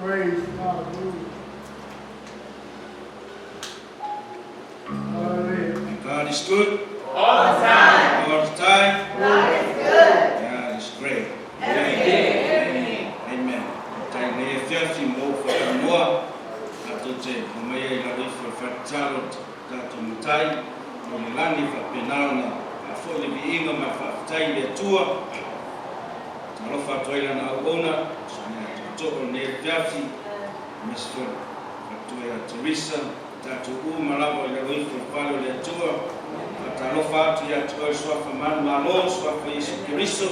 Grace. Hallelujah. Hallelujah. And God is good. All the time. All the time. God is good. God is great. Amen. Amen. Tai nei e fiafi mo whakamoa. Tatou te omai ai i lalo ifo o le fale tatalo tatou Matai i le lagi faapena ona faafoi le viiga ma le faafetai i le Atua. Talofa atu ai lana auauna, susuga ia Tootoo i lenei afiafi, aemaise foi le faletua ia Teresa, tatou uma lava i lalo ifo o le fale o le Atua. Faatalofa atu ia te oe le Suafa manumalo, Suafa Iesu Keriso,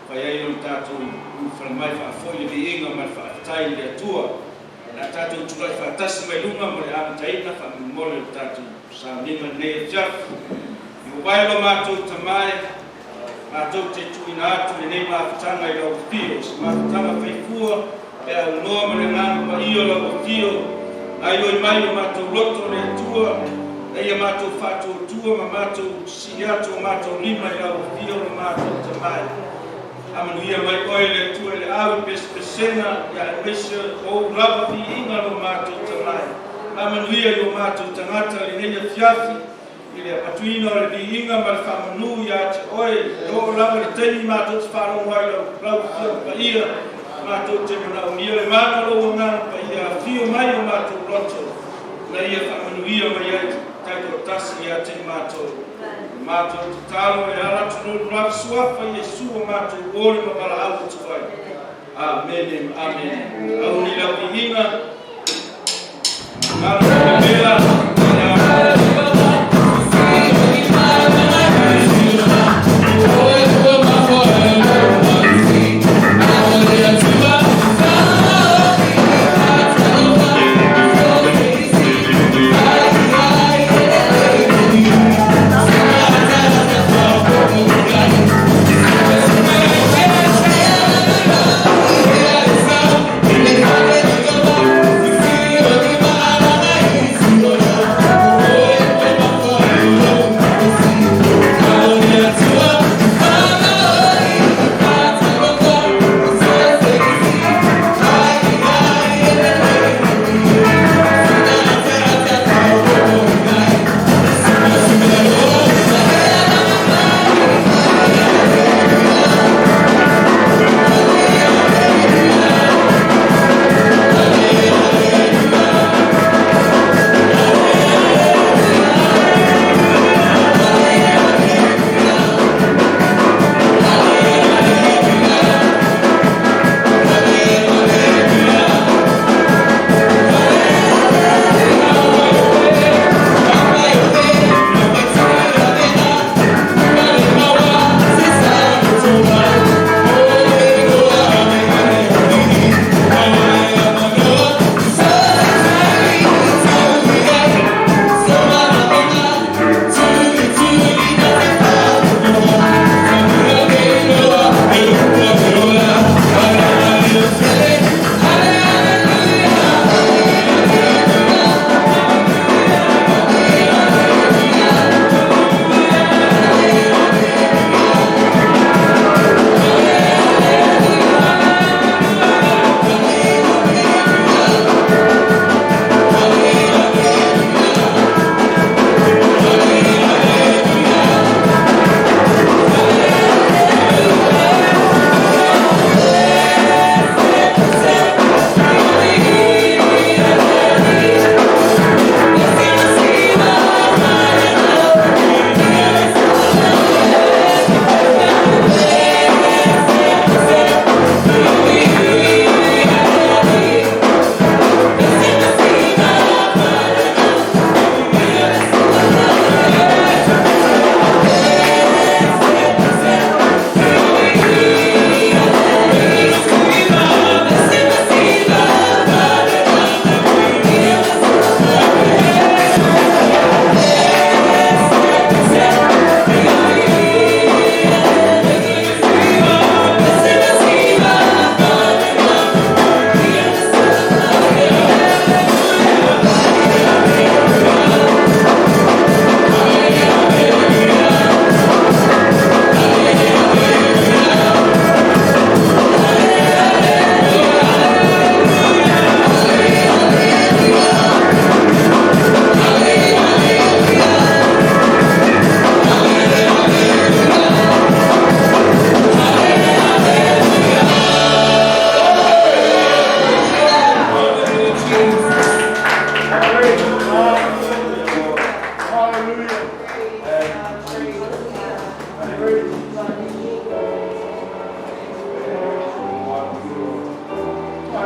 fai ai ona tatou ulufale mai faafoi le viiga ma le faafetai i le Atua. O le a tatou tulai faatasi mai luga mo le amataina faamolemole o le tatou sauniga i lenei afiafi. I vavae lo matou Tama e, matou te tuuina atu lenei mafutaga i lau afio, o se mafutaga faifua pe aunoa ma le Agaga Paia o lau afio, gaoioi mai o matou loto le Atua, ina ia matou faatuatua ma matou sisii atu o matou lima i lau afio lo matou Tama e. Faamanuia mai oe le Atua i le au i pesepesega ia aemaise o ou lava viiga lo matou Tama e. Faamanuia i o matou tagata i lenei afiafi i le avatuina o le viiga ma le faamanu ia te oe, e oo lava i le taimi matou te faalogo ai i lau Afioga Paia, matou te manaomia le mana o lou Agaga Paia, afio mai o matou loto, ina ia faamanuia mai ai taitoatasi ia te i matou. O matou tatalo e ala atu i lou lava Suafa Iesu o matou uo le ma valaau atu ai. Amene ma amene. Auni lau viiga. Malo le mea.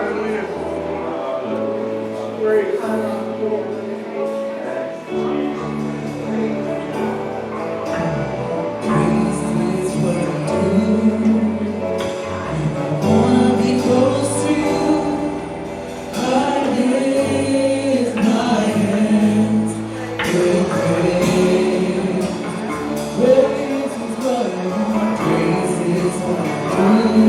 Praise is what I do. I wanna be close to you. I lift my hands in praise. Praise is what I do. Praise is what I do.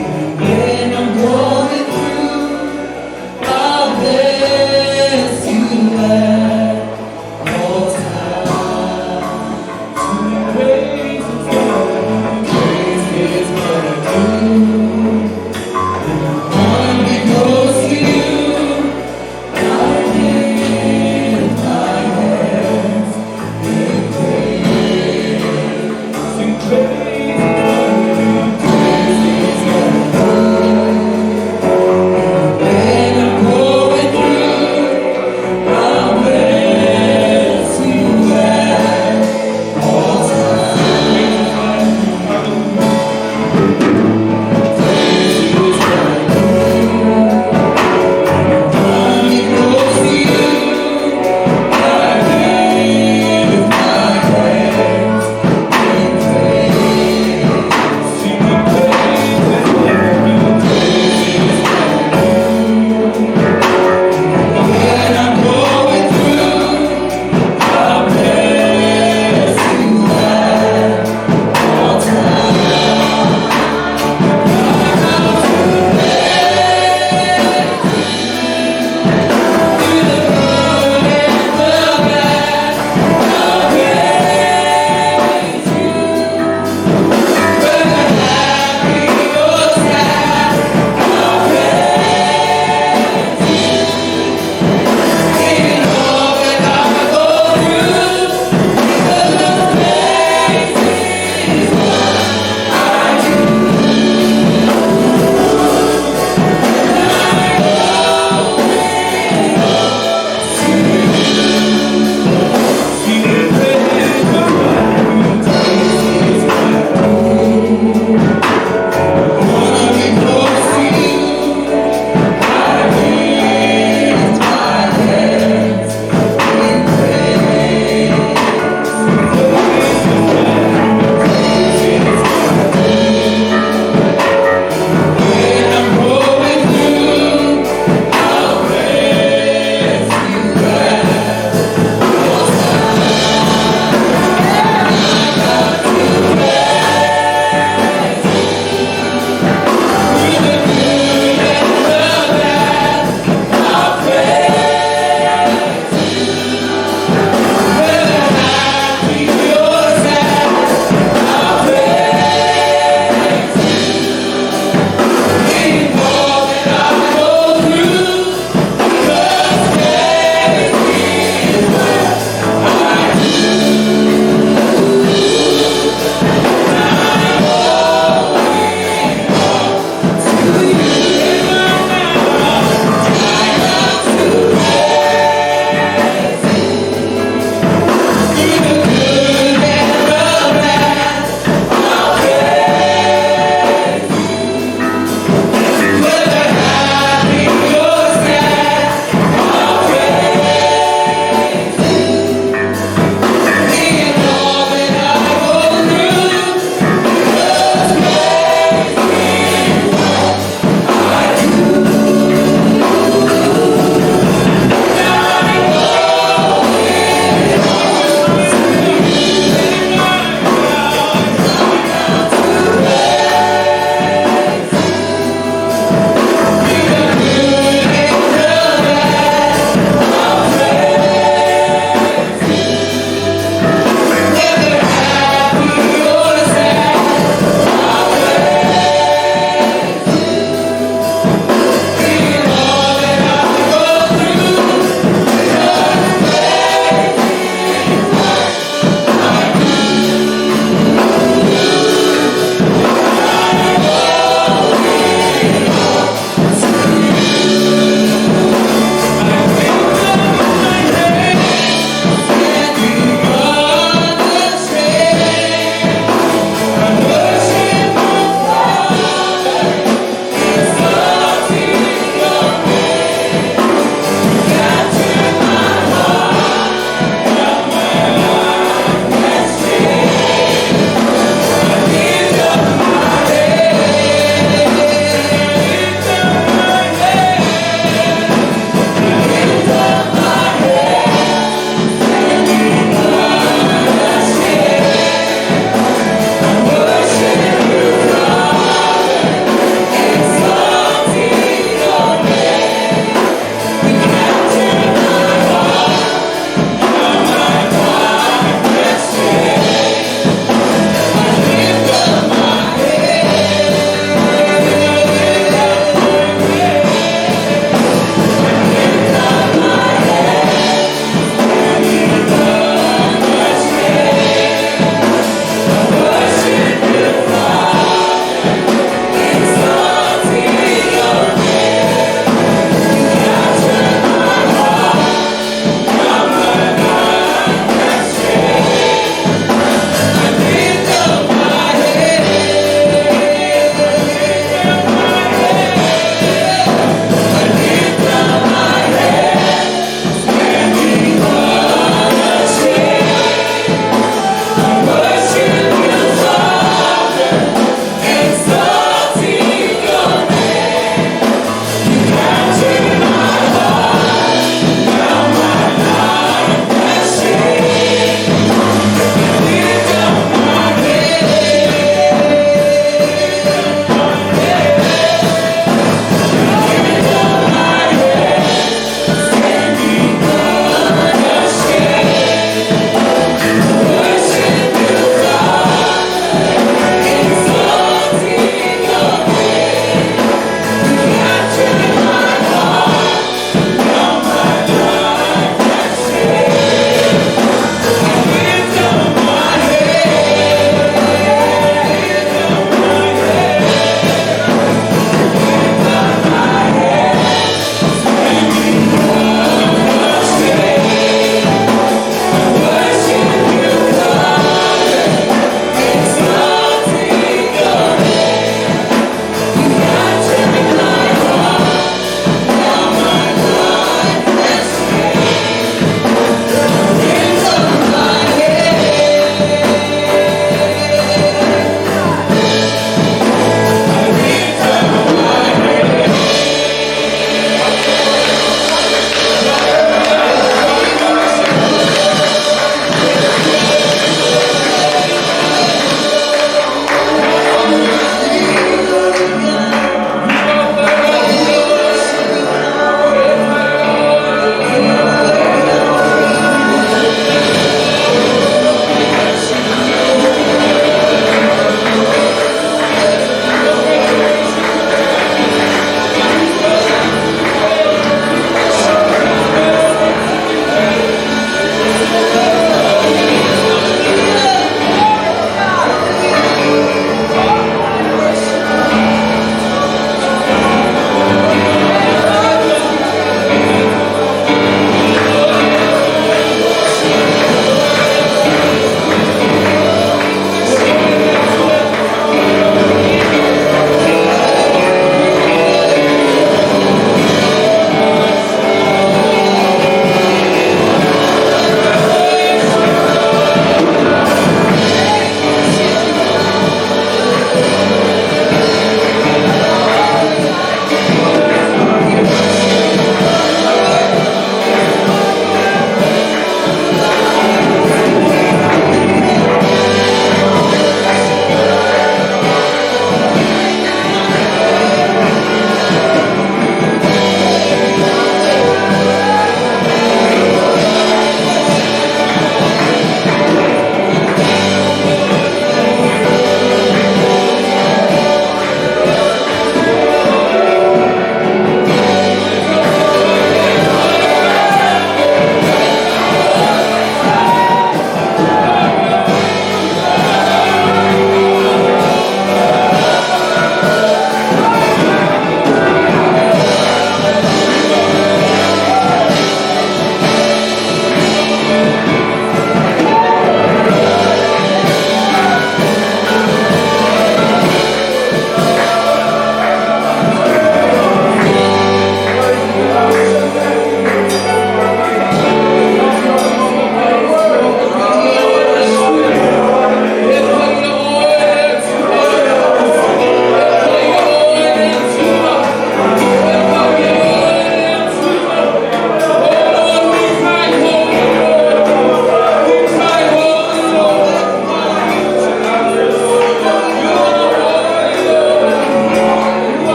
Even when I'm going through, I bless.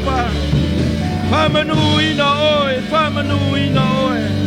Alofa. Faamanuina oe, faamanuina oe.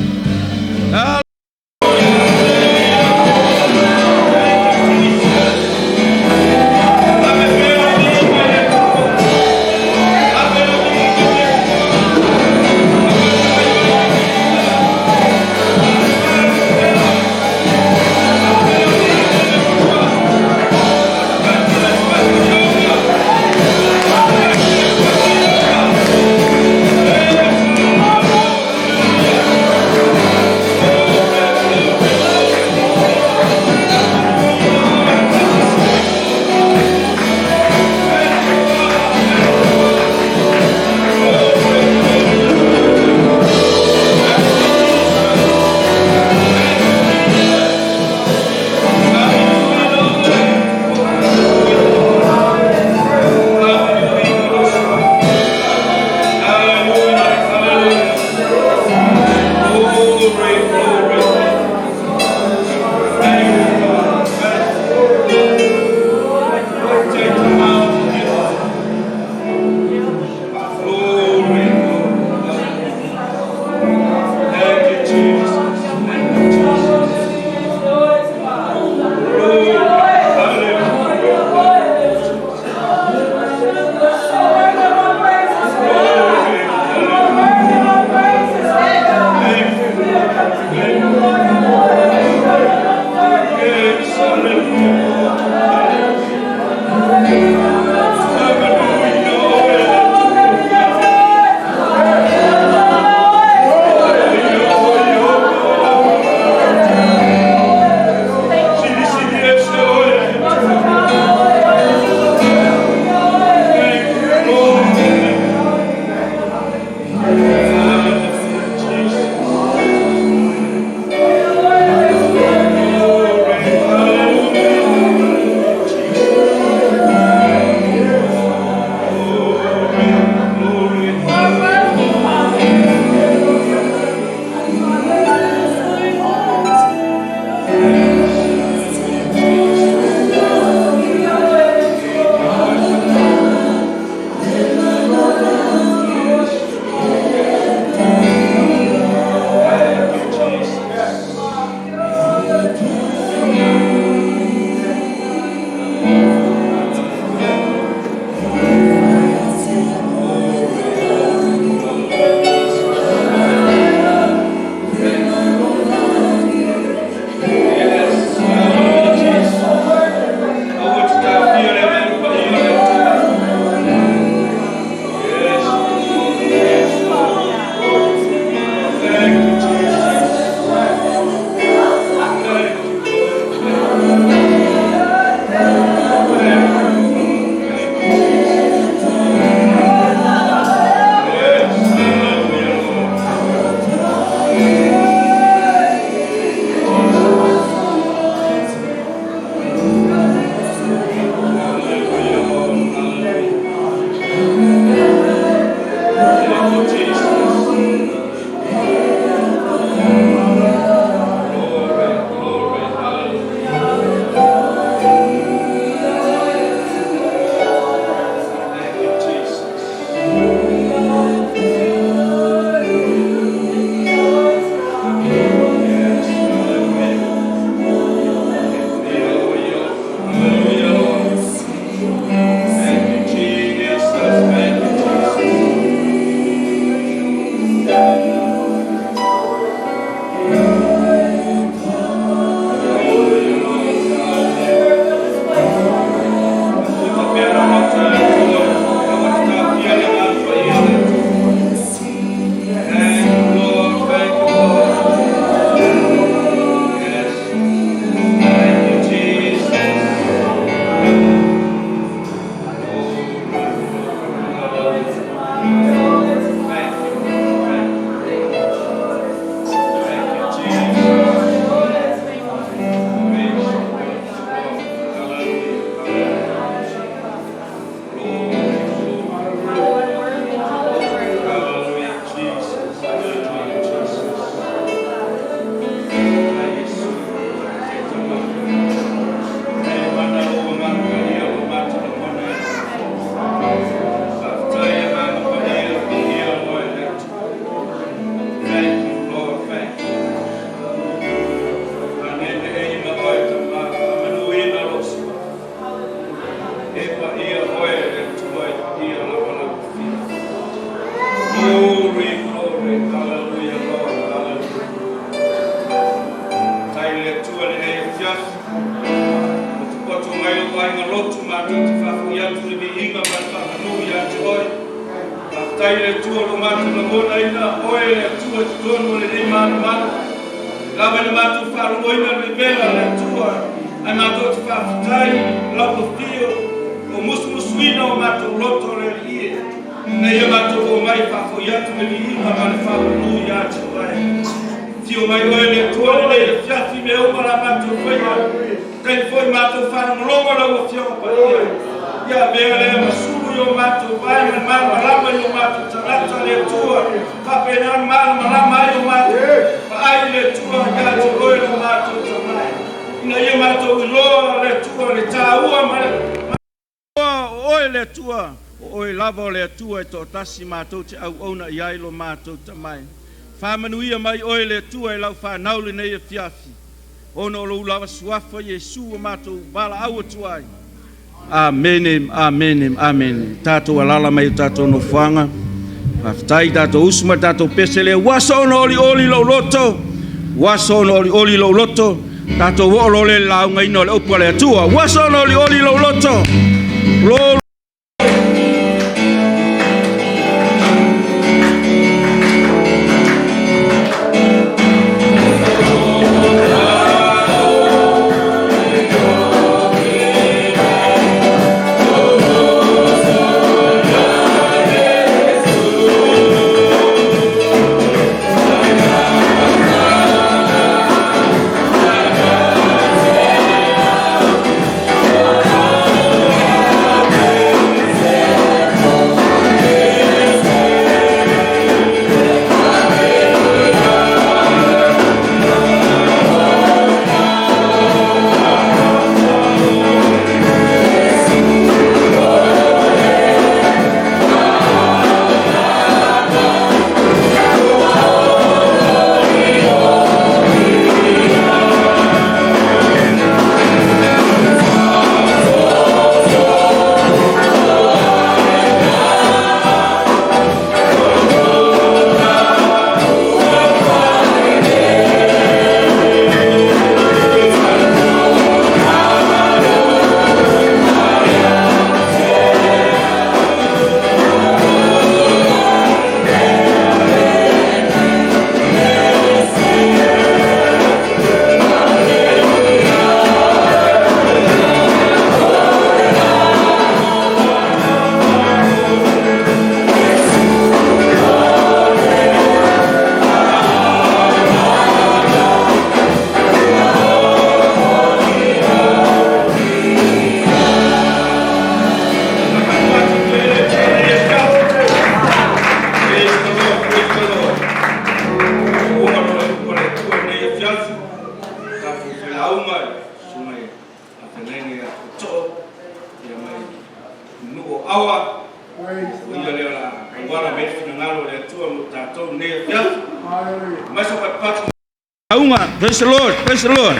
le Atua lo matou lagonaina Oe le Atua i totonu o lenei manumanu. Lava i le matou faalogoina le vevela a le Atua, ae matou te faafetai i lau afio o musumusuina o matou loto le Alii e, ina ia matou oo mai e faafoi atu le viiga ma le faauluulu ia te Oe. Afio mai Oe le Atua i lenei afiafi i mea uma la matou faia, taimi foi matou faalogologo i lau Afioga Paia. Ia avea lea ma sulu i o matou vae ma le malamalama i o matou tagata le Atua, faapena ona malamalama ai o matou vaai i le Atua ia te Oe lo matou Tamai, ina ia matou iloa le Atua le taua ma le o Oe le Atua, o Oe lava o le Atua e toatasi matou te auauna i ai lo matou Tamai. Faamanuia mai Oe le Atua i lau fanau lenei afiafi, ona o lou lava suafa Iesu ua matou valaau atu ai. Amene, amene, amene. Tatou alala mai o tatou nofoaga. Faafetai tatou usu ma tatou pese lea. Ua aso ona olioli lou loto. Ua aso ona olioli lou loto. Tatou oo loa lea i le laugaina o le upu a le Atua. Ua aso ona olioli lou loto. Lo Praise the Lord, praise the Lord. Ua loa le upu a le Atua i lenei afiafi, tatou felauga i susuga i Afenenge ia Tootoo, ia mai nuu o Aua, o ia lea o le a tauala mai ai le finagalo o le Atua mo tatou i lenei afiafi. Aumai sau patupatu. Lauga, praise the Lord, praise the Lord.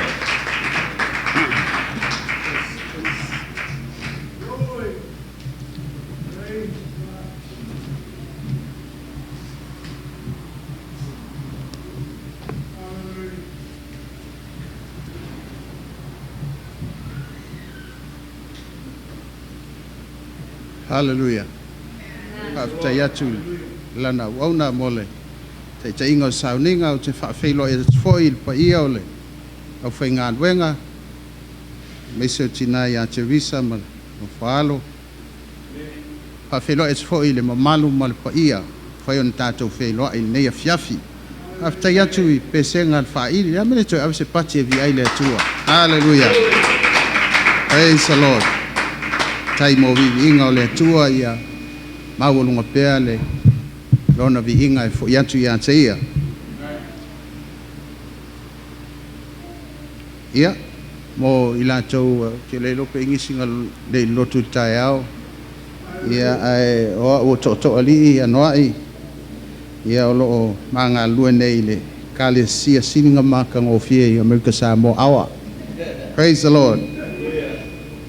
Haleluia! Faafetai atu i Lana auauna mo le taitaiga o sauniga. Ou te faafeiloai atu foi i le paia o le aufaigaluega, aemaise o tina ia Teresa ma le nofo-a-alo. Faafeiloai atu foi i le mamalu ma le paia ua mafai ona tatou feiloai i lenei afiafi. Faafetai atu i pesega a le faaili. O le a le mea e le toe ave se pati e viia ai le Atua? Haleluia! Praise the Lord! Faafetai mo viiviiga o le Atua ia maualuga pea le Lona viiga e fo'i atu ia te Ia. Ia, mo i latou ou te le iloa pe i ai nisi na le i lotu i le taeao, ia, ae o au o Tootooalii Anoa'i, ia, o lo o ma galulue nei i le Ekalesia Siliga Matagofie i Amerika Samoa Aua. Praise the Lord!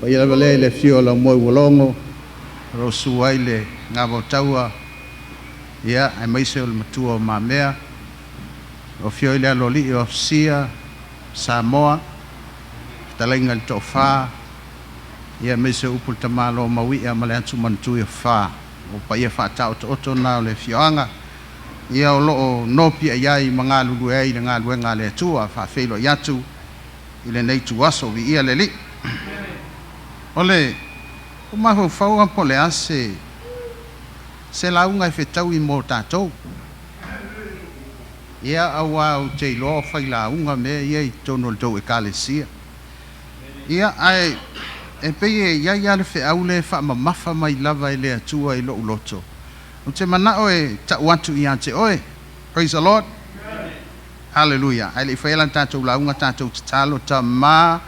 Paia lava lea i le afio o Laumoe-ua-logo, o lo o susu ai le Gavaotaua, ia, aemaise o le matua o Mamea, o afio ai le Aloalii o Afusia, Samoa, Fetalaiga i le Toafa, ia, aemaise o upu i le Tamaloa Mauia ma le Atumanutui o Fa. O paia faataotooto na o le afioaga ia o loo nopiai ai ma galulue ai i le galuega a le Atua. Faafeiloai atu i lenei ituaso, viia le Alii. O le mafaufau lava po o le a se se lauga e fetaui mo tatou. Ia auā ou te iloa o failauga mea ia i totonu o le tou Ekalesia. Ia ae e pei e i ai lava le feau lea e faamamafa mai lava e le Atua i lou loto. Ou te manao e tau atu ia te oe. Praise the Lord. Hallelujah. Ae le i faia la tatou lauga, tatou tatalo. Tamā,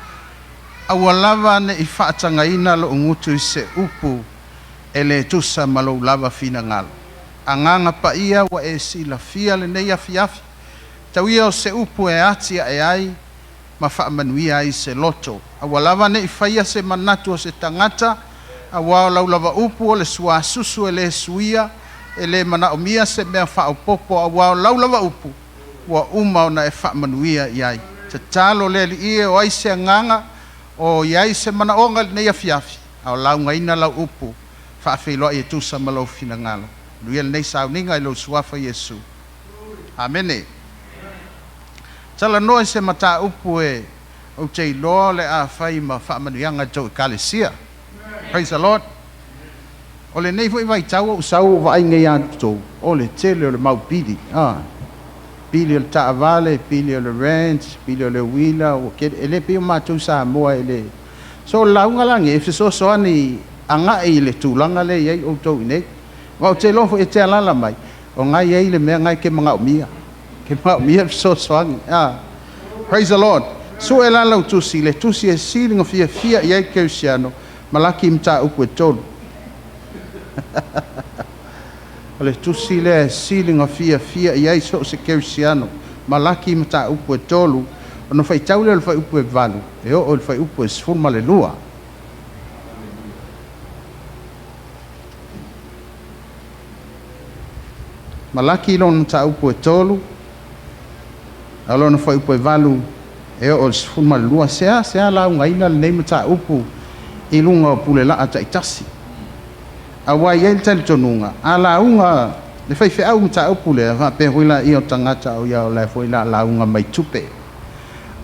aua lava ne i faatagaina lou gutu i se upu e le tusa ma lou lava finagalo. Agaga Paia ua e silafia lenei afiafi, tau ia o se upu e atiae ai ma faamanuia ai se loto. Aua lava ne i faia se manatu o se tagata, auā o lau lava upu o le suasusu e le suia, e le manaomia se mea faaopoopo, auā o lau lava upu ua uma ona e faamanuia i ai. Tatalo le Alii e, o ai se agaga o i ai se manaoga i lenei afiafi, a o laugaina lau upu, faafeiloai e tusa ma lou finagalo. Manuia lenei sauniga i lou suafa Iesu. Amene. Talanoa i se mataupu e ou te iloa o le a fai ma faamanuiaga i le tou Ekalesia. Praise the Lord. O lenei foi vaitau ua ou sau ou vaai nei ia outou, o le tele o le mau pili. Ah. Pili o le taavale, pili o le rent, pili o le uila, ua tele, e le pei o matou Samoa e le. So o le lauga la lenei e fesoasoani agai i le tulaga lea e i ai outou i inei. Aua ou te iloa foi e te alaala mai, o na e i ai le mea na e te manaomia. E te manaomia le fesoasoani. Ah. Praise the Lord. Sue la lau tusi, le tusi e sili ona fiafia i ai le kerisiano, Malaki mataupu e tolu. O le tusi lea e sili ona fiafia i ai so o se kerisiano, Malaki mataupu e tolu, ona faitau lea o le fuaiupu e 8 e oo i le fuaiupu e 12. Malaki lona mataupu e tolu, a o lona fuaiupu e 8 e oo i le 12. Sea laugaina lenei mataupu i luga o pulelaa taitasi. Auā e i ai le talitonuga, a lauga le faifeau i mataupu lea, faapea foi laia o tagata o ia o la e foi o le a lauga mai tupe.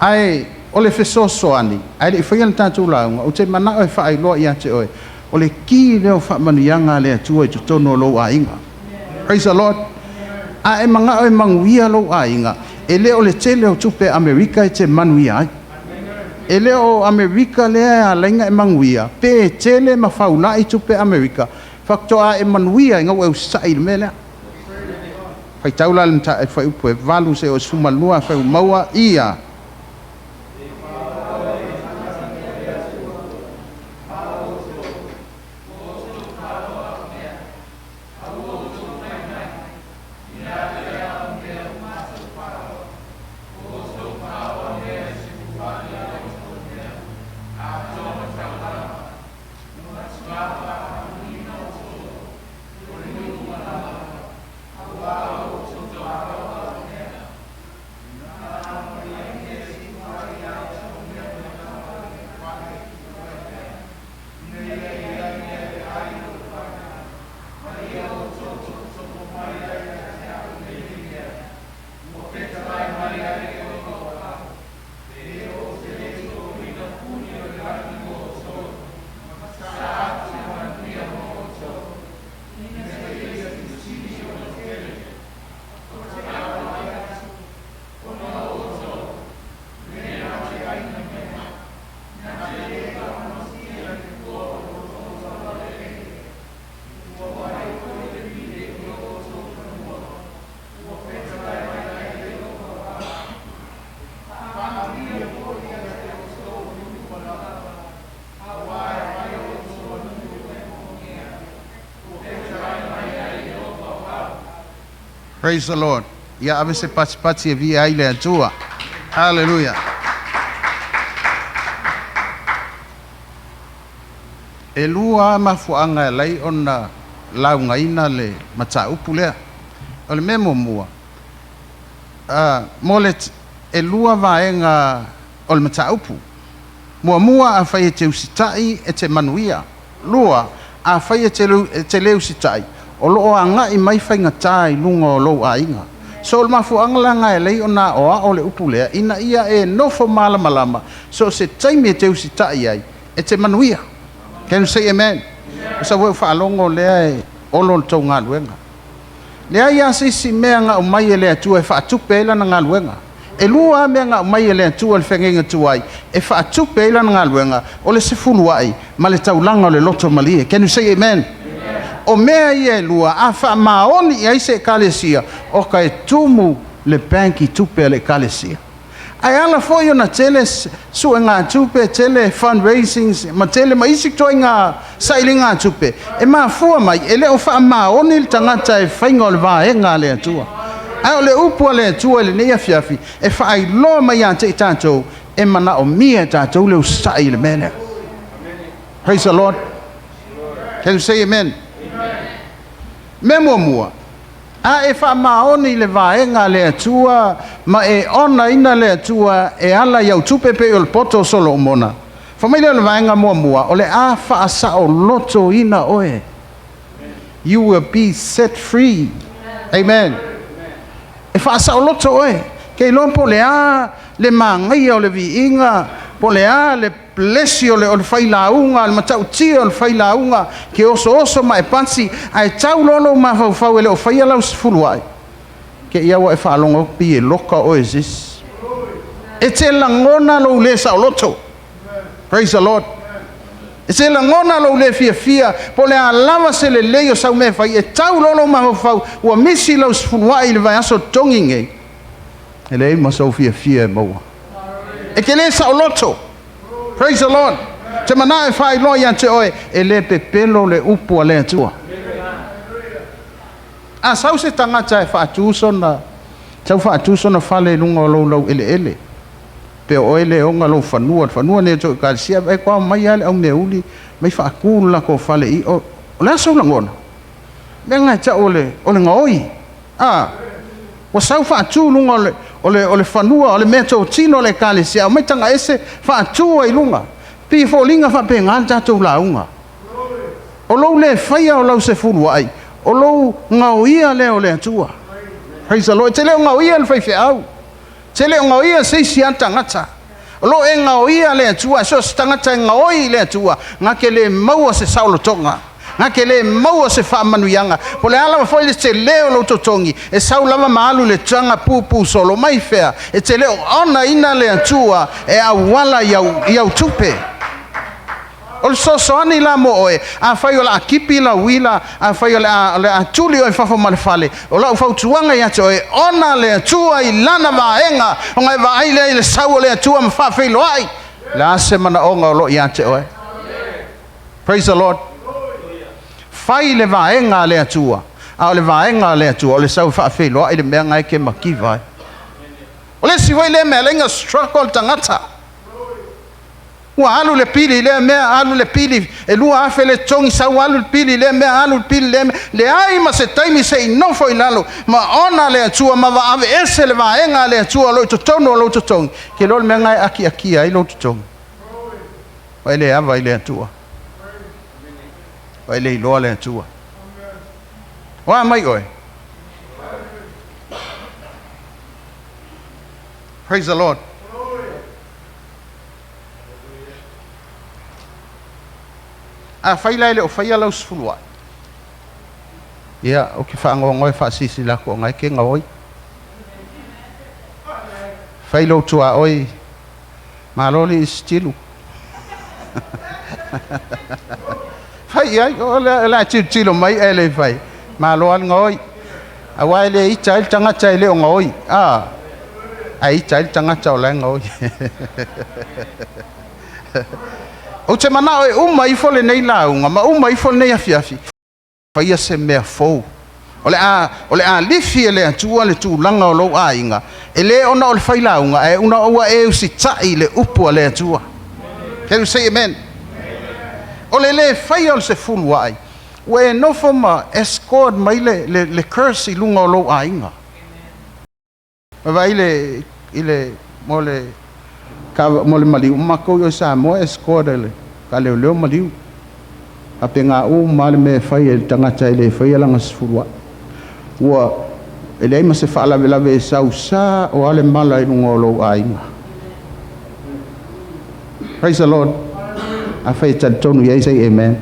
Ae o le fesoasoani, ae le i faia le tatou lauga, ou te manao e faailoa ia te oe, o le ki lea o faamanuiaga a le Atua i totonu o lou aiga. Praise the Lord. A e manao e manuia lou aiga, e le o le tele o tupe Amerika e te manuia ai. E le o Amerika lea e ala ai ona e manuia, pe tele ma faulai tupe Amerika, faatoa e manuia ina ua e usitai i le mea lea. Faitau la le fuaiupu e 8 seia oo i le 12, afai ua maua, ia. Praise the Lord. Ia ave se patipati e viia ai le Atua. Hallelujah. E lua lava mafuaaga e ala ai ona laugaina le mataupu lea. O le mea muamua, mo le e lua vaega o le mataupu. Muamua, afai e te usitai e te manuia. Lua, Afai e te le usitai, o lo o agai mai faigata i luga o lou aiga. So o le mafuaaga la lena e alai ona aoao le upu lea, ina ia e nofo malamalama, so o se taimi e te usitai ai, e te manuia. Can you say amen? O sau foi faalogo lea e olo le tou galuega. Leai lava se isi mea na aumai e le Atua e faatupe ai lana galuega. E lua lava mea na aumai e le Atua i le feagaiga tuai e faatupe ai lana galuega, o le sefuluai ma le taulaga o le loto malie. Can you say amen? O mea ia e lua, a faamaoni i ai se ekalesia, oka e tumu le bank i tupe a le ekalesia. Ae ala foi ona tele suegatupe, tele fundraisings ma tele ma isi ituaiga sailigatupe, e mafua mai e le o faamaoni le tagata e faiga o le vaega a le Atua. Ae o le upu a le Atua i lenei afiafi, e faailoa mai ia te i tatou, e manaomia e tatou le usitai i le mea lea. Praise the Lord. Can you say amen? Mea muamua, a e faamaoni i le vaega a le Atua ma e onaina le Atua e ala i au tupe pei o le poto o Solomona, fai mai lea o le vaega muamua, o le a faasaolotoina oe. You will be set free. Amen. E faasaoloto oe. Ke iloa po o le a le magaia o le viiga, po o le a le lesi o le failauga, le matautia o le failauga, ke osooso ma e pasi, ae tau loa lou mafaufau e le o faia lau sefuluai, ke ia ua e faalogo atu e loka oe e se isi. E te lagona lou le saoloto. Praise the Lord. E te lagona lou le fiafia, po o le a lava se lelei o sau mea e fai, e tau loa lou mafaufau, ua misi lau sefuluai i le vaiaso totogi nei, e leai ma sou fiafia e maua. E te le saoloto. Praise the Lord. Te manao e faailoa ia te oe, e le pepelo le upu a le Atua. A sau se tagata e faatu sona, sau faatu sona fale i luga o lou laueleele, pe o oe le ona lou fanua, le fanua nei o tou ekalesia, e koa mai lava le aumeauli mai faatu le latou fale i o, o le a sou lagona? Mea lena e tau o le gaoi. A, ua sau faatu i luga o le fanua, o le meatotino o le ekalesia, aumai tagaese faatu ai i luga. Pei e foliga faapena le tatou lauga. O lou le faia o lau sefuluai, o lou gaoia lea o le Atua. Praise the Lord. E te le o gaoia le faifeau. Te le o gaoia se isi lava tagata. O lo e gaoia le Atua, so o se tagata e gaoi i le Atua, na te le maua se saolotoga. Na te le maua se faamanuiaga. Po o le a lava foi le tele o lou totogi, e sau lava ma alu i le taga pupu solo mai fea, e te le o onaina le Atua e auala i au tupe. O le fesoasoani la mo oe, afai o le a kipi lau uila, afai o le a tuli oe i fafo ma le fale, o lau fautuaga ia te oe, ona le Atua i lana vaega, ona e vaai lea i le sau o le Atua ma faafeiloai, o le a se manaoga o lo o ia te oe. Praise the Lord. Fai le vaega a le Atua, a o le vaega a le Atua, o le sau e faafeiloai le mea lena e te mativa ai. O le isi foi lea mea e ala ai ona struggle le tagata. Ua alu le pili i lea mea, alu le pili, e 2,000 le totogi, sau alu le pili i lea mea, alu le pili i lea mea. Leai ma se taimi se i nofo i lalo, ma ona le Atua, ma vaaveese le vaega a le Atua o lo o i totonu o lou totogi. Ke iloa le mea lena e akiakia ai lou totogi. Ua e le ava i le Atua. Ua e le iloa le Atua. O a mai oe? Praise the Lord. Afai la e le o faia lau sefuluai, ia, ou te faanoanoa e faasilasila atu ona e te gaoi. Fai lou tuaoi, malo alii sitilu. Fai i ai, o le a tilotilo mai ae le fai, malo lava le gaoi. Aua e le ita ai le tagata e le o gaoi, a, ae ita ai le tagata o la e gaoi. Ou te manao e uma ifo lenei lauga ma uma ifo lenei afiafi, faia se mea fou. O le a lifi e le Atua le tulaga o lou aiga, e le ona o le failauga, ae ona ua e usitai i le upu a le Atua. Can you say amen? O le le faia o le sefuluai, ua e nofo ma escort mai le curse i luga o lou aiga. Ma vaai i le mo le mo le maliu, matou i o i Samoa escort e le faaleoleo maliu. Faapena uma lava le mea e fai e le tagata e le faia lana sefuluai. Ua e leai ma se faalavelave e sau sao lava le mala i luga o lou aiga. Praise the Lord. Afai e talitonu i ai, say amen.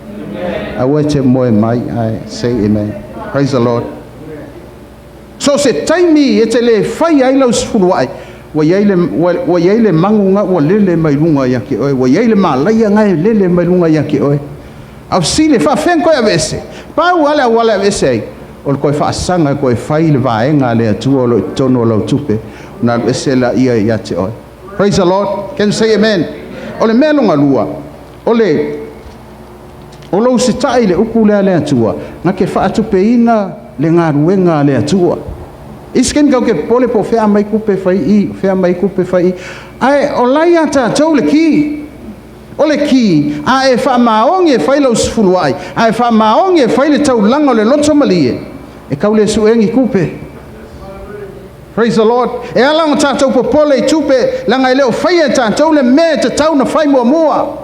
Aua e te moe mai, ae say amen. Praise the Lord. So o se taimi e te le faia ai lau sefuluai, ua i ai le, ua, ua i ai le magu ga ua lele mai luga ia te oe, ua i ai le malaia ga e lele mai luga ia te oe. A o fesili, e faafefea ona toe aveese? Pau lava le auala e aveese ai, o le toe faasaga e toe fai le vaega a le Atua o lo o i totonu o lau tupe, ona alu ese laia ia te oe. Praise the Lord. Can you say amen? O le mea lona lua, o le o lou sita'i i le upu lea a le Atua, na te faatupeina le galuega a le Atua. Isi taimi tatou te popole po o fea aumai tupe fai i, o fea aumai tupe fai i. Ae o la e ia tatou le ki. O le ki, a e faamaoni e fai lau sefuluai, a e faamaoni e fai le taulaga o le loto malie, e tau le sue ni tupe. Praise the Lord. E ala ona tatou popole i tupe, leaga e le o faia e tatou le mea e tatau ona fai muamua.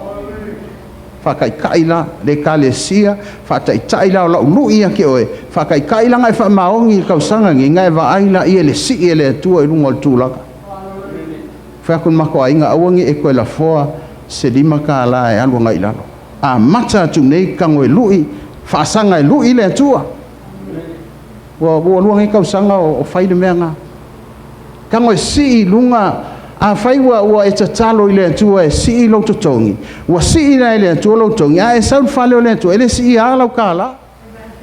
Faataitai la le Ekalesia, faataitai la o lau lui ia te oe, faataitai la na e faamaoni i le tausaga nei, na e vaai laia i le sii e le Atua i luga o le tulaga. Fai atu le matou aiga, aua ne i e toe lafoa se $5 e alu agai i lalo. Amata atu nei tago e lui, faasaga e lui le Atua. Ua ua lua nei tausaga o fai le mea lena. Tago e sii i luga, afai ua ua e tatalo i le Atua e sii lou totogi, ua sii la e le Atua lou totogi, a e sau i le fale o le Atua, e le siia lava lau kālā.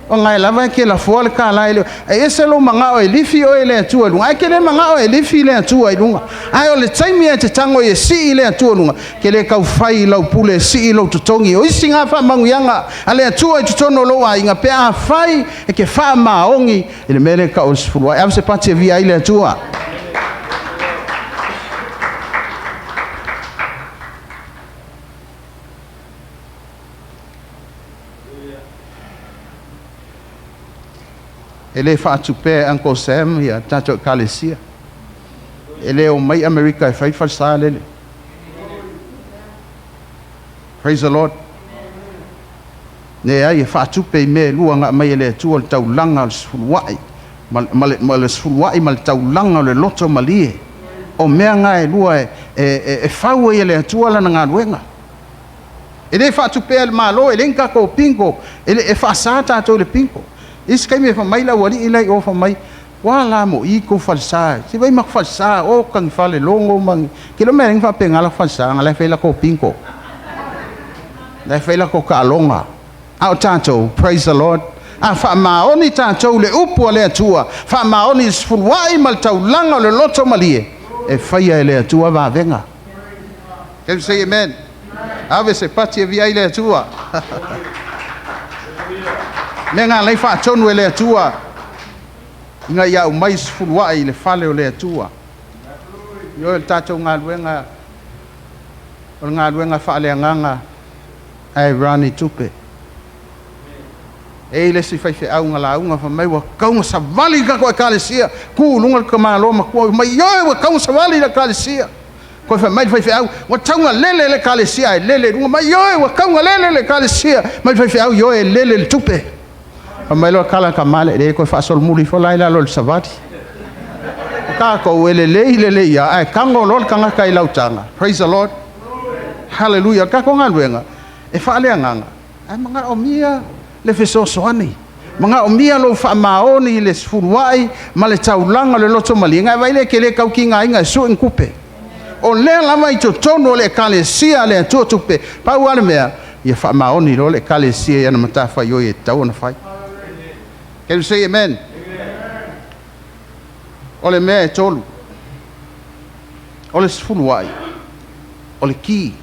O lena lava e te lafoa le kālā e le e ese lou manao e lifi oe e le Atua i luga, ae e te le manao e lifi le Atua i luga. Ae o le taimi e te tago ai e sii le Atua i luga, e te le tau fai i lau pule e sii lou totogi. O isi na faamanuiaga a le Atua i totonu o lou aiga pe afai e te faamaoni i le mea lea e tau o le sefuluai. Ave se pati e viia ai le Atua. E le faatupea e Uncle Sam ia tatou Ekalesia. E le omai Amerika e fai falesa lele. Praise the Lord. Leai, e faatupe i mea e lua na aumai e le Atua, le taulaga o le sefuluai ma le, ma le sefuluai ma le taulaga o le loto malie. O mea na e lua e, e, e fau ai e le Atua lana galuega. E le faatupea e le Malo, e leai ni tatou bingo, e, le, e faasa tatou i le bingo. Isi taimi e fai mai le aualii la i o fai mai, Ua la mo i kou falesa, se vai maku falesa, o ka ni fale logo ma ni, ke lo mea lengi faapena la falesa, nga la e fai lakou bingo. La e fai lakou taaloga. A o tatou, praise the Lord, a faamaoni tatou i le upu a le Atua, faamaoni i le sefuluai ma le taulaga o le loto malie, e faia e le Atua vavega. Can you say amen? Ave se pati e via ai le Atua. Mea nga lei faatonu e le Atua ina ia aumai sefuluai i le fale o le Atua. Ioe, o le tatou galuega o le galuega faaleagaga ae run i tupe. E i ai le isi faifeau na lauga fai mai ua tatau ona savali le tatou Ekalesia, tu i luga le tamaloa matua fai mai, ioe ua tatau ona savali le Ekalesia. Toe fai mai le faifeau, ua tatau ona lele le Ekalesia, ae lele i luga mai, ioe ua tatau ona lele le Ekalesia. Mai le faifeau, ioe e lele i le tupe. Fai mai loa tala a tama lea, e le toe faasolomuli ifo la i lalo i le savali. O tatou e lelei lelei lava, ae tago loa le tagata i lau taga. Praise the Lord. Hallelujah. O le tatou galuega, e faaleagaga, ae manaomia le fesoasoani. Manaomia lou faamaoni i le sefuluai ma le taulaga o le loto malie, na e vaai lea e te le tau tigaina e sue ni tupe. O lea lava i totonu o le Ekalesia a le Atua tupe, pau lava le mea, ia faamaoni loa le Ekalesia i ana matafaioi e tatau ona fai. Can you say amen? O le mea e tolu, o le sefuluai, o le ki.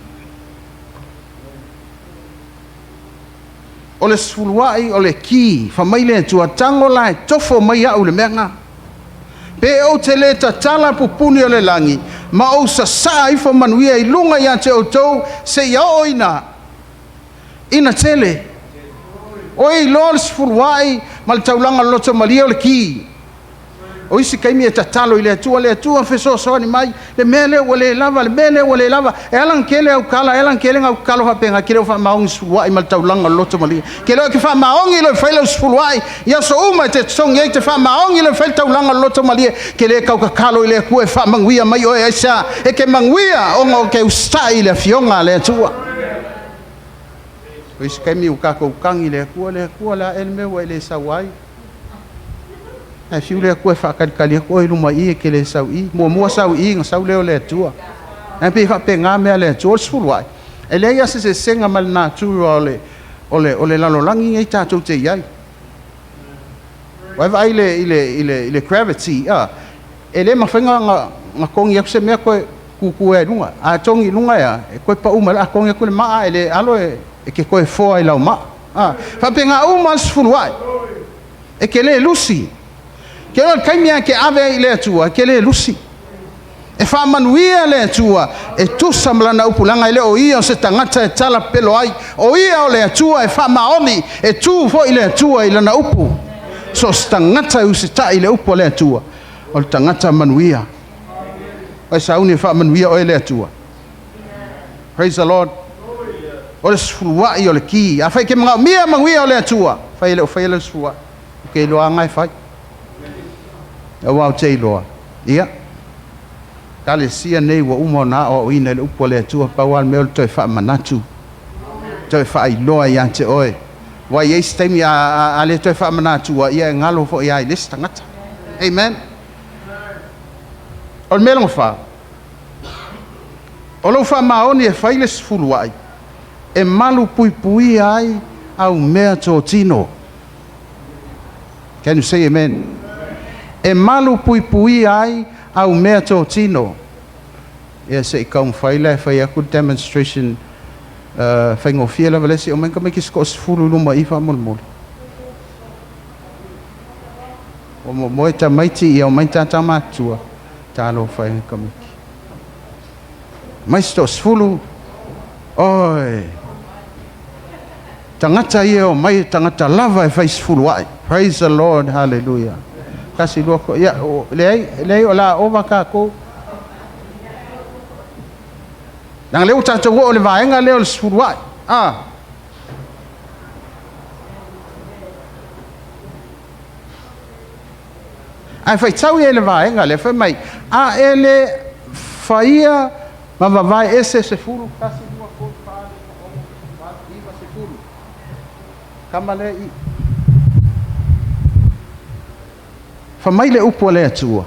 O le sefuluai o le ki, fai mai le Atua, tago la e tofo mai au i le mea lena. Pe ou te le tatala pupuni o le lagi, ma ou sasaa ifo manuia i luga ia te outou seia oo ina, ina tele. O e iloa le sefuluai ma le taulaga o le loto malie o le ki. O isi taimi e tatalo i le Atua, le Atua fesoasoani mai, le mea lea ua le lava, le mea lea ua le lava. E ala ona tele au tala, e ala ona tele ona ou tatalo faapena, e te le o faamaoni sefuluai ma le taulaga o le loto malie. E te le o te faamaoni i lou fai lau sefuluai i aso uma e te totogi ai, e te faamaoni i lou fai le taulaga o le loto malie. E te le tau tatalo i le Atua e faamanuia mai oe, aisea? E te manuia ona o te usitai i le afioga a le Atua. O isi taimi ua tatou tagi i le Atua, le Atua, o le a ea le mea ua e le sau ai? Ae fiu le Atua e faatalitali atu oe i luma i i, e te le sau i i. Muamua sau i i ona sau lea o le Atua. Ae pei e faapena mea a le Atua. O le sefuluai, e leai lava se eseesega ma le natura o le lalolagi lenei tatou te i ai. Ua e vaai i le, i le, i le, i le gravity, a? E le mafai ona togi atu se mea toe tutu ai i luga. A togi i luga e a? E toe pau mai loa. A togi atu le maa e le alo e te toe foa i lau maa. A? Faapena uma lava le sefuluai. E te le lusi. Ke o le taimi lava e te ave ai i le Atua, e te le lusi. E faamanuia le Atua e tusa ma Lana upu, leaga e le o Ia o se tagata e talapelo ai. O Ia o le Atua e faamaoni, e tu foi le Atua i Lana upu. So o se tagata e usitai i le upu a le Atua, o le tagata manuia. Ua e sauni e faamanuia oe le Atua? Praise the Lord. O le sefuluai o le ki. Afai e te manaomia manuia o le Atua, fai e le o faia lau sefuluai. Ou te iloa lava na e fai. Aua ou te iloa, ia, Ekalesia nei ua uma ona aoaoina i le upu a le Atua, pau lava le mea o le toe faamanatu, toe faailoa ia te oe. Aua e i ai se taimi a le toe faamanatua, ia e galo foi lava i le isi tagata. Amen. O le mea lona fa, o lou faamaoni e fai le sefuluai, e malu puipuia ai au mea totino. Can you say amen? E malu puipuia ai au mea totino. Ia se i taumafai la e fai atu le demonstration faigofie lava lea, se i omai tamaiti se toasefulu i luma i i faamolemole. Ua momoe tamaiti, ia omai tagata matutua. Talofa e tamaiti. Mai se toasefulu. Oi! Tagata ia e omai e tagata lava e fai sefuluai. Praise the Lord, hallelujah. Tasi, lua, tolu, ia, leai, leai, o le a ova tatou. Leaga lea ua tatou oo i le vaega lea o le sefuluai. Ah. Ae faitau ia i le vaega lea, fai mai, a e le faia ma vavae ese sefulu, tasi, lua, tolu, fa, lima, ono, fitu, valu, iva, sefulu. Tama lea i. Fai mai le upu a le Atua,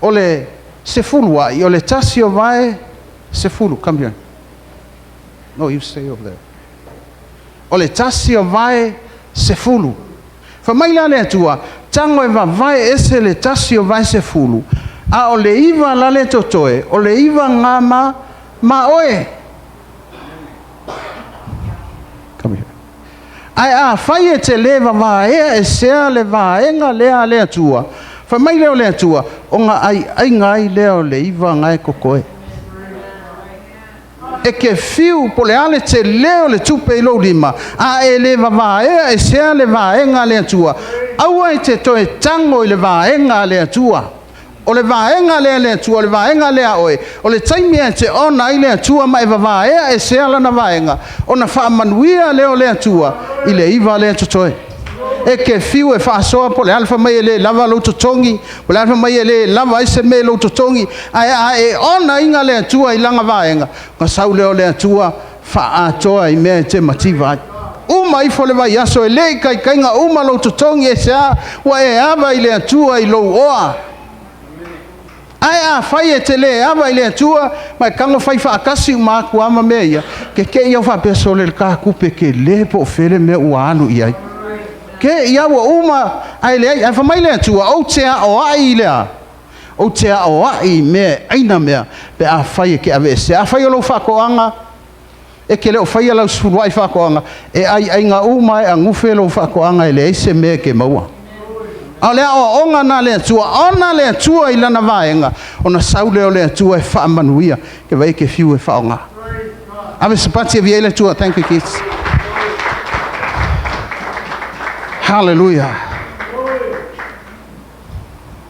o le sefuluai, o le tasi o vae sefulu. Come here. No, you stay over there. O le tasi o vae sefulu. Fai mai la le Atua, tago e vavae ese le tasi o vae sefulu, a o le iva la le totoe, o le iva ga ma, ma oe. Come here. Ae afai e te le vavaea esea le vaega lea a le Atua, fai mai lea o le Atua, ona aiaiga ai lea o le iva ga e totoe. E ke fiu po o le a le tele o le tupe i lou lima, a e le vavaea esea le vaega a le Atua, aua e te toe tago i le vaega a le Atua. O le vaega lea a le Atua, o le vaega lea a oe, o le taimi e te ona ai le Atua ma e vavaea esea lana vaega, ona faamanuia lea o le Atua i le iva lea totoe. E ke fiu e faasoa po o le a le fai mai e le lava lou totogi, po o le a le fai mai e le lava ai se mea i lou totogi, ae a e onaina le Atua i lana vaega, ona sau lea o le Atua faaatoa i mea e te mativa ai. Uma ifo le vaiaso e le i taitaiga uma lou totogi, aisea? Ua e ava i le Atua i lou oa. Ae afai e te le ava i le Atua, ma e tago fai faatasi uma atu lava ma mea ia, te te i au faapea, sole le tatupe tele po o fea le mea ua alu i ai. Te i au ua uma, ae leai. Ae fai mai le Atua, ou te aoai i le a? Ou te aoai i mea e aina mea, pe afai e te aveesea. Afai o lou faatoaga, e te le o faia lau sefuluai faatoaga, e aiaiga uma e agufe lou faatoaga e leai se mea e te maua. A o le aoaoga na a le Atua, ona le Atua i lana vaega, ona sau lea o le Atua e faamanuia, ke vaai e te fiu e faaaoga. Ave se pati e viia ai le Atua. Thank you, kids. Hallelujah.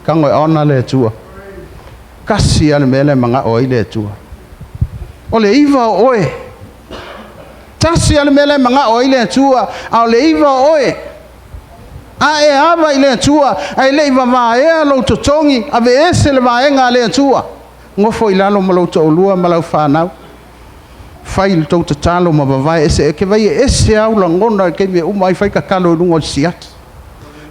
Tago e ona le Atua. Tasi lava le mea lea e manao ai le Atua. O le iva o oe. Tasi lava le mea lea e manao ai le Atua, a o le iva o oe. A e ava i le Atua, ae le i vavaea lou totogi, aveese le vaega a le Atua. Nofo i lalo ma lou toalua ma lau fanau. Fai le tou tatalo ma vavae ese. E te vaai e ese lava ou lagona i le taimi e uma ai fai tatalo i luga o le siaki.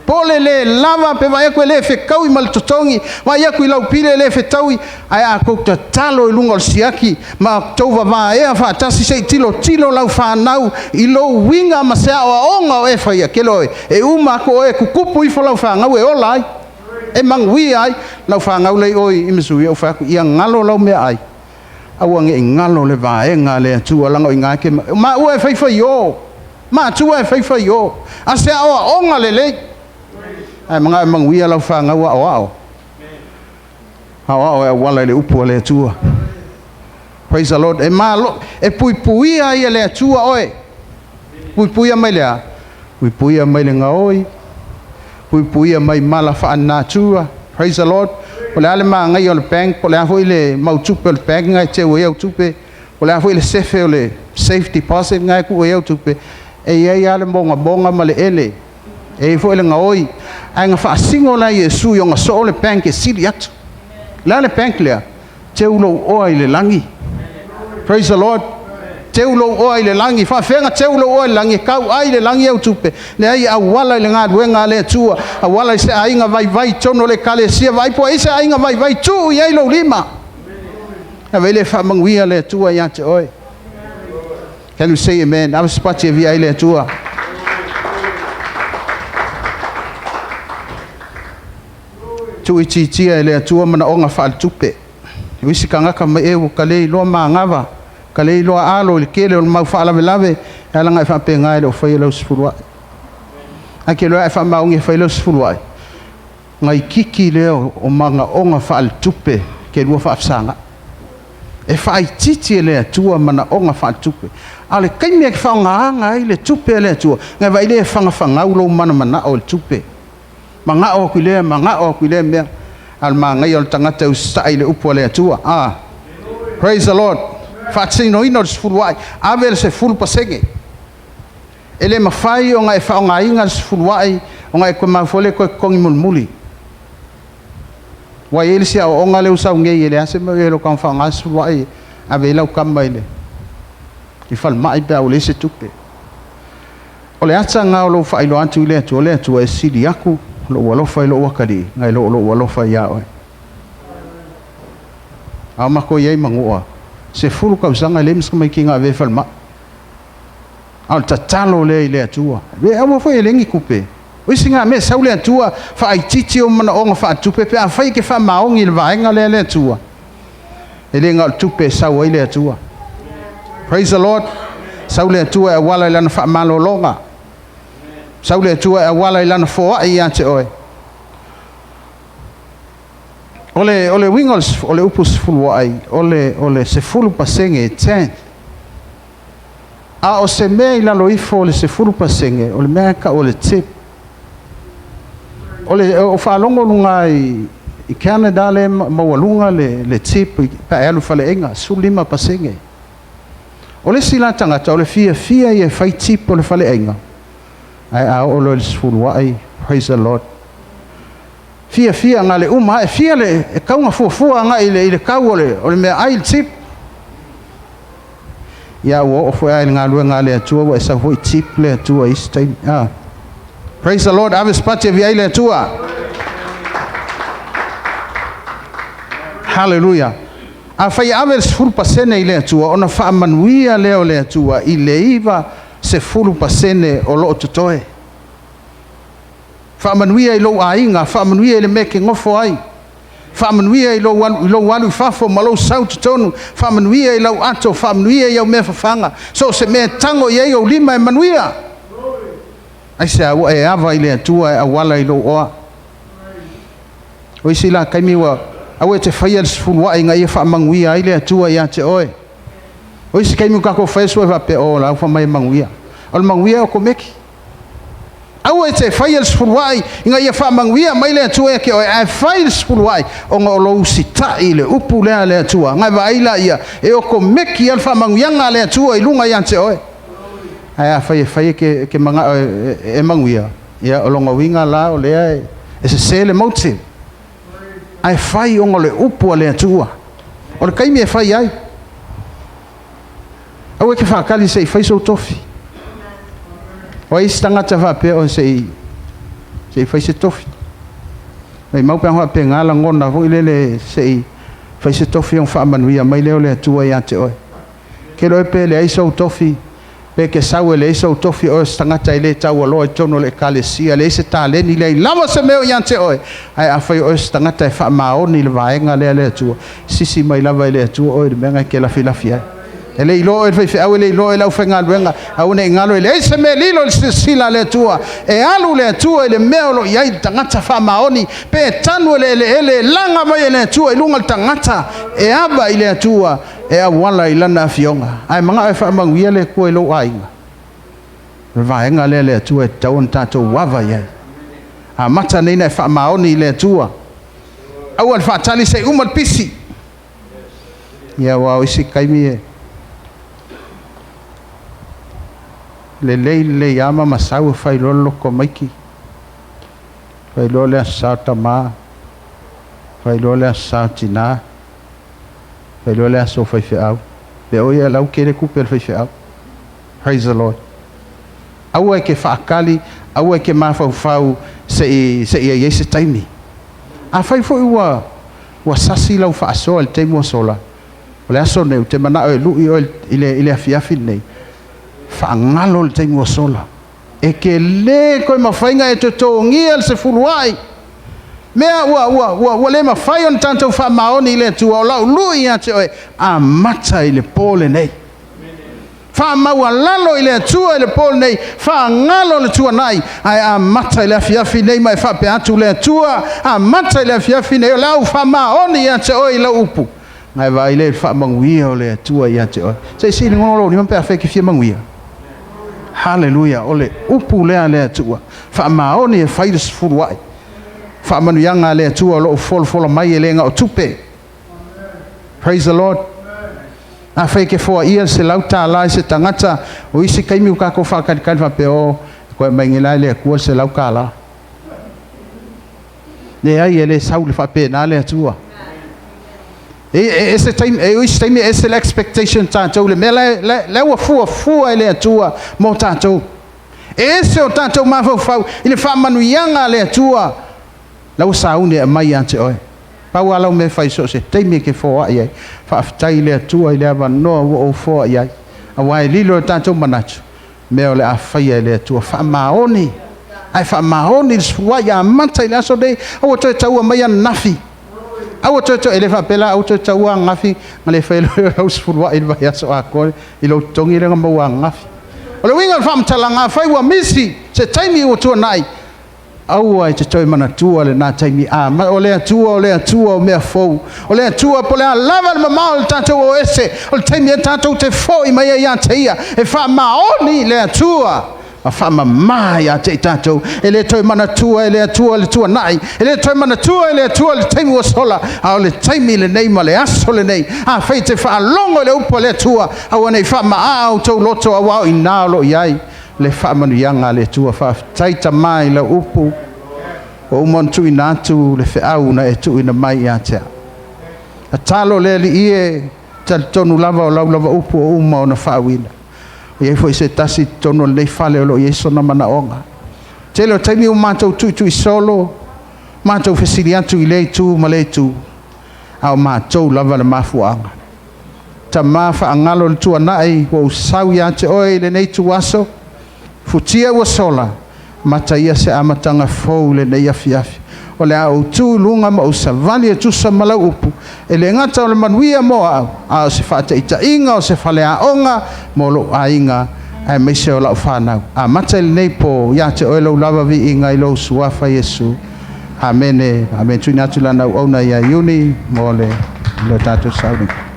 Po o le le lava pe vaai atu e le fetaui ma le totogi, vaai atu i lau pili e le fetaui, ae a tou tatalo i luga o le siaki ma tou vavaea faatasi se i tilotilo lau fanau i lou uiga ma se aoaoga o e faia, ke loe, e uma atu oe e tutupu ifo lau fanau e ola ai, e manuia ai lau fanau lea i o i Missouri. Ou fai atu, ia galo lau meaai, aua ne i galo le vaega a le Atua, leaga o i ina e te maua e faifaio, matua e faifaio, a se aoaoga lelei, ae manao e manuia lau fanau aoao. Aoao e auala i le upu a le Atua. Praise the Lord. E malo, e puipuia ai e le Atua oe. Puipuia mai le a? Puipuia mai le gaoi, puipuia mai mala faalenatura. Praise the Lord. O le a le magaia o le bank, po o le a foi le mautupe o le bank na e teu ai au tupe, po o le a foi le sefe o le safe deposit na e tuu ai au tupe, e i ai lava le mogamoga ma le ele, e i ai foi le gaoi. Ae na faasino la Iesu i ona soo le bank e sili atu. O le a le bank lea? Teu lou oa i le lagi. Praise the Lord. Teu lou oa i le lagi. Faafeaga teu lou oa i le lagi, e tau ai le lagi au tupe. Leai, auala i le galuega a le Atua, auala i se aiga vaivai i totonu o le ekalesia, vaai po o ai se aiga vaivai, tuu i ai lou lima. Ave i le faamanuia le Atua ia te oe. Can we say amen? Ave se pati e via ai le Atua. Tuuitiitia e le Atua manaoga faaletupe. O isi tagata mai e ua ka le iloa manava, ka le iloa alo i le tele o le mau faalavelave, e ala ona e faapena e le o faia lau sefuluai. Ae ke loa e faamaoni e fai lau sefuluai, ngai kiki lea o manaoga faaletupe ke lua faafesagai. E faaitiiti e le Atua manaoga faaletupe. A o le taimi e faaaogaina ai le tupe a le Atua, na vaai lea e fagafagu lou manamanao i le tupe. Manao atu i lea, manao atu i lea mea. A o le manaia o le tagata e usitai i le upu a le Atua. Ah. Praise the Lord. Faatinoina o le sefuluai, ave le 10%. E le mafai ona e faaaogaina le sefuluai ona e toe mafua lea e toe totogi mulimuli. Ua i ai le isi aoaoga lea ua sau nei, e leai se mea o i ai i lou tago faaaoga le sefuluai ave ai lau tama i le falemai pe a ua leai se tupe. O le ata lena o lou faailoa atu i le Atua, le Atua e sili atu lou alofa i lou atalii nai lo lou alofa ia oe. A o matou i ai manua, 10 tausaga e leai ma se tamaitiiti na avea i falemai. A o le tatalo lea i le Atua. E aua foi e leai ni tupe. O isi na mea sau le Atua faaitiiti o manaoga faaletupe pe afai e te faamaoni i le vaega lea le Atua. E le na o le tupe e sau ai le Atua. Praise the Lord. Sau le Atua e auala i lana faamalologa. Sau le Atua e auala i lana foai ia te oe. O le uiga o le upu sefuluai, o le 10%, tenth. A o se mea i lalo ifo o le 10%, o le mea e tau o le tip. O le o faalogo luga i Canada le maualuga le tip pe a e alu i faleaiga, 15%. O le isi la tagata o le fiafia ia e fai tip o le faleaiga, ae a oo loa i le sefuluai, praise the Lord. Fiafia na le uma e fia le e tauga fuafua agai i le tau o le meaai le tip. Ia ua oo foi ai le galuega a le Atua ua e sau foi tip le Atua i isi taimi. Ah. Praise the Lord. Ave se pati e via ai le Atua. Hallelujah. A fai ave le 10% i le Atua, ona faamanuia lea o le Atua i le 90% o loo totoe. Faamanuia i lou aiga, faamanuia i le mea e te nofo ai. Faamanuia i lou alu i fafo ma lou sau totonu, faamanuia i lau ato, faamanuia i au mea fafaga. So o se mea e tago i ai ou lima e manuia. Ai se ua e ava i le Atua e auala i lou oa. O isi la taimi ua aua e te faia le sefuluai ina ia faamanuia ai le Atua ia te oe. O isi taimi ua tatou faia sua faapea, o la ua fai mai e manuia. O le manuia e okomeki. Aua e te faia le sefuluai ina ia faamanuia mai le Atua ia te oe, ae fai le sefuluai ona o lou usitai i le upu lea a le Atua. Na e vaai laia, e okomeki lava le faamanuiaga a le Atua i luga ia te oe. Ae afai e fai e ke manao e manuia, ia o lona uiga la o lea e sese le motive. Ae fai ona o le upu a le Atua. O le taimi e fai ai. Aua e te faatali se i fai sou tofi. O ai isi tagata faapea o se i fai se tofi. Maimau pe ana faapena lagona foi lele se i fai se tofi ona faamanuia mai lea o le Atua ia te oe. Ke loe pe leai sou tofi, pe ke sau e leai sou tofi o se tagata e le taualoa i totonu o le ekalesia, leai se taleni, leai lava se mea o ia te oe. Ae afai o se tagata e faamaoni le vaega lea le Atua, sisi mai lava e le Atua oe i le mea na e te lafilafi ai. E le iloa oe le faifeau, e le iloa oe le aufaigaluega, aua ne i galo e leai se mea lilo i le silasila a le Atua. E alu le Atua i le mea o lo o i ai le tagata faamaoni, pe tanu e le eleele, e laga mai e le Atua i luga le tagata, e ava i le Atua, e auala i lana afioga. Ae manao e faamanuia le Atua i lou aiga. O le vaega lea le Atua e tatau ona tatou ava i ai. Amata nei na e faamaoni i le Atua. Aua le faatali se i uma le pisi. Ia aua o isi taimi e lelei lelei lava ma masau e fai loa le loto maiki, fai loa le aso sa o tamā, fai loa le aso sa o tinā, fai loa le aso o faifeau. Pe o ia lau tele tupe le faifeau. Praise the Lord. Aua e ke faatali, aua e ke mafaufau se i ia i se taimi. Afai foi ua sasi lau faasoa i le taimi ua sola, o le aso nei, ou te manao e lui oe i le afiafi lenei, faagalo le taimi ua sola. E ke le koe mafaiga e totogia le sefuluai. Mea ua le mafai ona tatou faamaoni i le Atua, o lau lui ia te oe, amata i le po lenei. Faamaualalo i le Atua i le po lenei, faagalo le tuanai, ae amata i le afiafi nei ma e faapea atu le Atua, amata i le afiafi nei, o lau faamaoni ia te oe i lau upu. Ngai vaai le faamanuia o le Atua ia te oe. Se i sili ngono lo ni pe a fe ke fia manuia. Hallelujah. O le upu lea le Atua. Faamaoni e fai le sefuluai. Faamanuiaga le Atua o loo folafola mai e le na o tupe. Praise the Lord. A fai ke foa ia se lau tālā i se tagata, o isi taimi o kākou faakalikali faapea o, koe mai ngi lai le Atua se lau tālā. Leai e le sau le faapena le Atua. E se taimi, e isi taimi e se le expectation tātou le mea le ua fuafua e le Atua mo tātou. E ese o tātou mafaufau i le faamanuiaga a le Atua, lau sauni e aumai ia te oe. Pau lava lau mea fai so o se taimi e ke foai ai. Faafetai i le Atua i le avanoa ua ou foai ai. Aua e lilo e tātou manatu, mea o le a faia e le Atua. Faamaoni, ae faamaoni le sefuluai amata i le aso nei, aua toe taua mai ananafi. Aua toe taua, e le faapea la, aua toe taua ananafi, ma le fai loa lau sefuluai i le vaiaso atoa, i lou totogi lea na maua ananafi. O le uiga o le faamatalaga, afai ua misi se taimi ua tuanai, aua e te toe manatua lena taimi. A, ma o le Atua, o le Atua o mea fou. O le Atua po o le a lava le mamao o le tatou o ese, o le taimi e tatou te foi mai ai ia te ia, e faamaoni le Atua, ma faamama ia te i tatou. E le toe manatua e le Atua le tuanai, e le toe manatua e le Atua le taimi ua sola, a o le taimi lenei ma le aso lenei. Afai te faalogo i le upu a le Atua, aua nei faamaa outou loto, aua o i ina o lo o i ai le faamanuiaga a le Atua. Faafetai tamā i lau upu, ua uma ona tuuina atu le feau na e tuuina mai ia te au. Tatalo le Alii e talitonu lava o lau lava upu o uma ona faauina. O i ai foi se tasi i totonu o lenei fale o lo o i ai sona manaoga. Tele o taimi ua matou tuitui solo, matou fesili atu i lea itu ma lea itu, a o matou lava le mafuaaga. Tamā faagalo le tuanai, ua ou sau ia te oe i lenei tuaso, futia ua sola, mata ia se amataga fou lenei afiafi. O le a ou tu i luga ma ou savali e tusa ma lau upu, e le gata o le manuia mo au, a o se faataitaiga o se faleaoga mo lou aiga, aemaise o lau whanau. Amata i lenei po, ia te oe lau lava viiga i lou suafa Iesu. Amene. Amen. Tuina atu lana auauna ia Iuni mo le tatou sauniga.